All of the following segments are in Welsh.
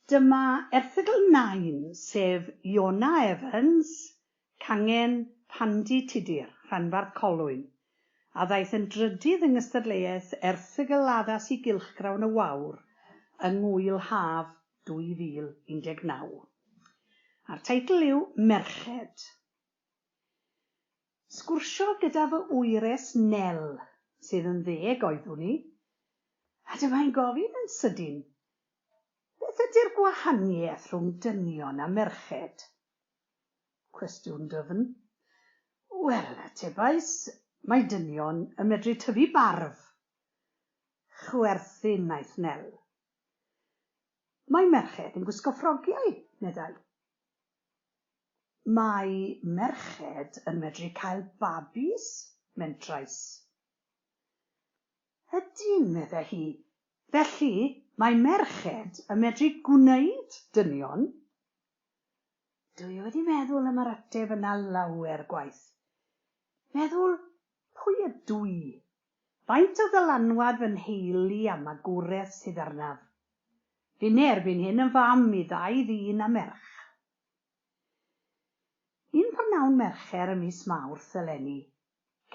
Dyma erthygl nain, sef Iona Evans, cangen Pandy Tudur, rhanbarth Colwyn, a ddaeth yn drydydd yng ngystadleuaeth Erthygl Addas i Gylchgrawn y Wawr yng Ngŵyl Haf 2019. A'r teitl yw Merched. Sgwrsio gyda fy wyres Nel, sydd yn ddeg oeddwn i, a dyma hi'n gofyn yn sydyn, Beth ydy'r gwahaniaeth rhwng dynion a merched? Cwestiwn dwfn. Wel, atebais, mae dynion yn medru tyfu barf. Chwerthin wnaeth Nel. Mae merched yn gwisgo ffrogiau, meddai. Mae merched yn medru cael babis, mentrais. Ydyn, medde hi. Felly, mae merched yn medru gwneud dynion. Dw i wedi meddwl am yr ateb yna lawer gwaith. Meddwl, pwy ydw i? Faint o ddylanwad fy nheulu a magwraeth sydd arnaf? Finne erbyn hyn yn fam i ddau ddyn a merch. Un prynhawn Mercher ym mis Mawrth eleni,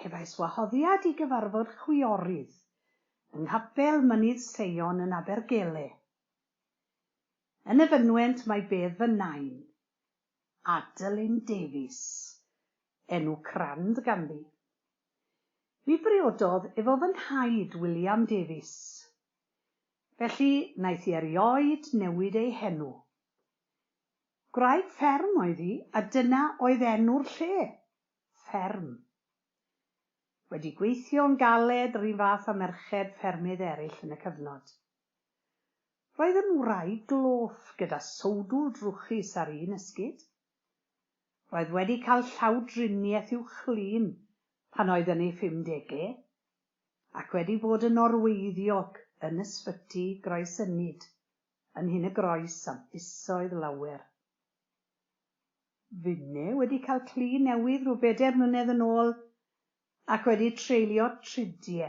Cefais wahoddiad i gyfarfod chwiorydd yng Nghapel Mynydd Seion yn Abergele. Yn y fynwent mae bedd fy nain, Adeline Davies, enw crand ganddi. Mi briododd efo fy nhaid William Davies. Felly, wnaeth hi erioed newid ei henw. Gwraig fferm oedd hi a dyna oedd enw'r lle. fferm. Wedi gweithio'n galed 'run fath â merched ffermydd eraill yn y cyfnod. Roedd yn wraig gloff gyda sowdl drwchus ar un esgid. Roedd wedi cael llawdriniaeth i'w chlun pan oedd yn ei phumdege, ac wedi bod yn orweiddiog yn Ysbyty Groes Ynyd yn Nhy'n-y-groes am fisoedd lawer. Finne wedi cael clun newydd rhyw bedair mlynedd yn ôl ac wedi treulio tridie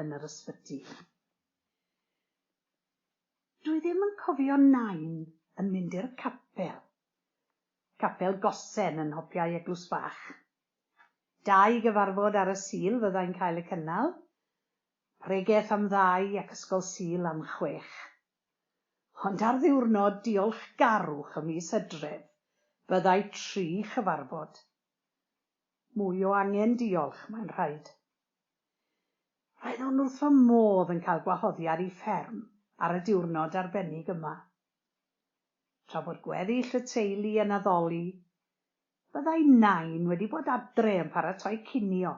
yn yr ysbyty. Dwi ddim yn cofio Nain yn mynd i'r capel. Capel Gosen yn nhopiau Eglwys Bach. Dau gyfarfod ar y Sul fyddai'n cael eu cynnal, pregeth am ddau ac Ysgol Sul am chwech. Ond ar ddiwrnod diolchgarwch ym mis Hydref, byddai tri chyfarfod. Mwy o angen diolch, mae'n rhaid. Roeddwn wrth fy modd yn cael gwahoddiad i fferm ar y diwrnod arbennig yma. Tra bod gweddill y teulu yn addoli, byddai Nain wedi bod adre yn paratoi cinio.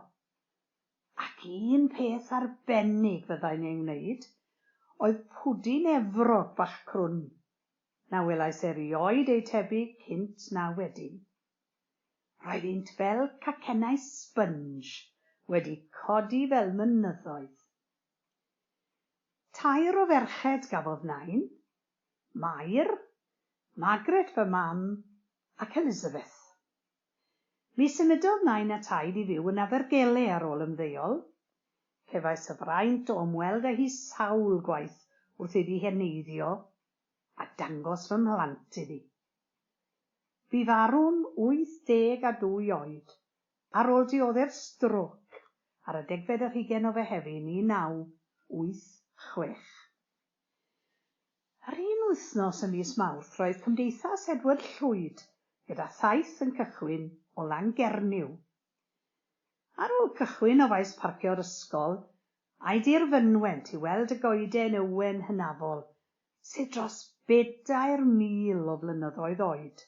Ac un peth arbennig fyddai'n ei wneud oedd pwdin Efrog bach crwn, na welais erioed eu tebyg cynt na wedyn. Roeddynt fel cacennau sponge wedi codi fel mynyddoedd. Tair o ferched gafodd Nain, Mair, Margaret fy mam, ac Elizabeth. Mi symudodd Nain a Taid i fyw yn Abergele ar ôl ymddeol. Cefais y fraint o ymweld â hi sawl gwaith wrth iddi heneiddio a dangos fy mhlant iddi. Bu farw'n 82 oed ar ôl dioddef strôc ar y degfed ar hugain o Fehefin 1986. Yr un wythnos ym mis Mawrth roedd Cymdeithas Edward Llwyd gyda thaith yn cychwyn o Langernyw. Ar ôl cychwyn o faes parcio'r ysgol, aed i'r fynwent i weld y goeden ywen hynafol sydd dros 4,000 o flynyddoedd oed.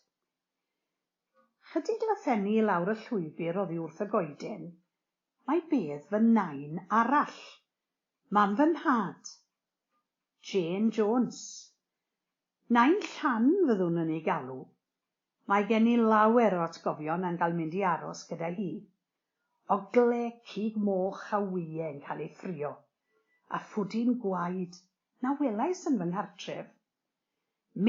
Chydig lathenni i lawr y llwybr oddi wrth y goeden, mae bedd fy nain arall, mam fy nhad, Jane Jones. Nain Llan fyddwn yn ei galw. Mae gen i lawer o atgofion am gael mynd i aros gyda hi. Ogle cig moch a wyau yn cael eu ffrio, a phwdin gwaed na welais yn fy nghartref.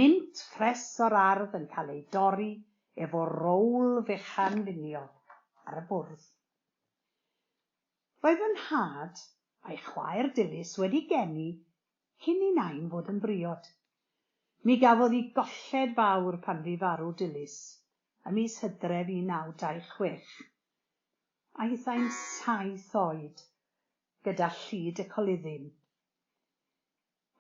Mint ffres o'r ardd yn cael ei dorri efo rowl fechan finiog ar y bwrdd. Roedd fy nhad a'i chwaer Dilys wedi geni cyn i Nain fod yn briod. Mi gafodd hi golled fawr pan fu farw Dilys ym mis Hydref 1926, a hithau'n saith oed gyda llid y coluddyn.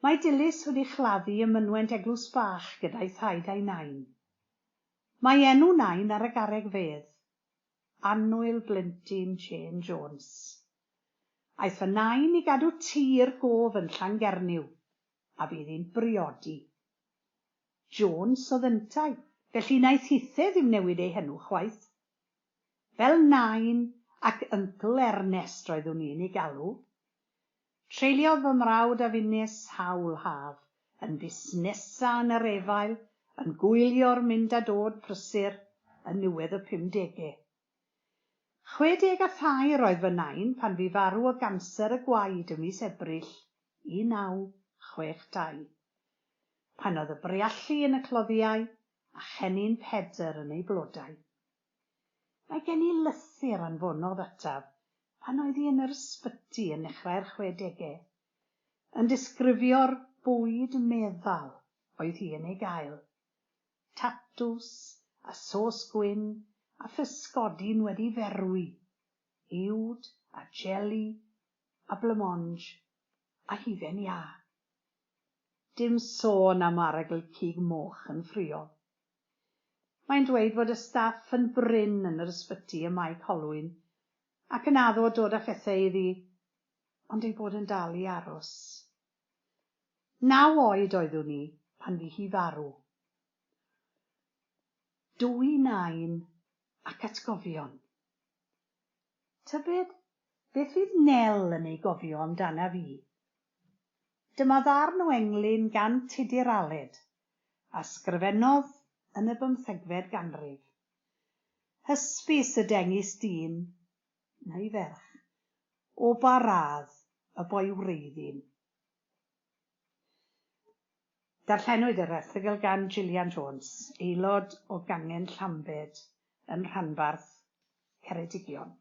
Mae Dilys wedi chladdu ym mynwent Eglwys Bach gyda'i thaid a'i nain. Mae enw Nain ar y garreg fedd, Annwyl blentyn Jane Jones. Aeth fy nain i gadw tir gof yn Llangernyw, a bu iddi'n briodi. Jones oedd yntau, felly wnaeth hithe ddim newid ei henw chwaith. Fel Nain ac Yncl Ernest roeddwn i'n ei galw. Treuliodd fy mrawd a finne sawl haf yn busnesa yn yr efail, yn gwylio'r mynd a dod prysur yn niwedd y pumdege. 63 oedd fy nain pan fu farw o ganser y gwaed ym mis Ebrill 1962, pan oedd y briallu yn y cloddiau a chennin Pedr yn ei blodau. Mae gen i lythyr anfonodd ataf pan oedd hi yn yr ysbyty yn nechrau'r chwedegau, yn disgrifio'r bwyd meddal oedd hi yn ei gael, tatws a sos gwyn a physgodyn wedi ferwi, uwd a jeli a blancmange a hufen iâ. Dim sôn am arogl cig moch yn ffrio. Mae'n dweud fod y staff yn brin yn yr ysbyty ym Mae Colwyn ac yn addo dod â phethau iddi, ond ei bod yn dal i aros. Naw oed oeddwn i pan fu hi farw. Dwy nain ac atgofion. Tybed beth fydd Nel yn ei gofio amdanaf i? Dyma ddarn o englyn gan Tudur Aled, a sgrifennodd yn y bymthegfed ganrif. Hysbys y dengys dyn, neu ferch, o ba radd y bo'i wreiddyn. Darllenwyd yr erthygl gan Gillian Jones, aelod o gangen Llambed yn rhanbarth Ceredigion.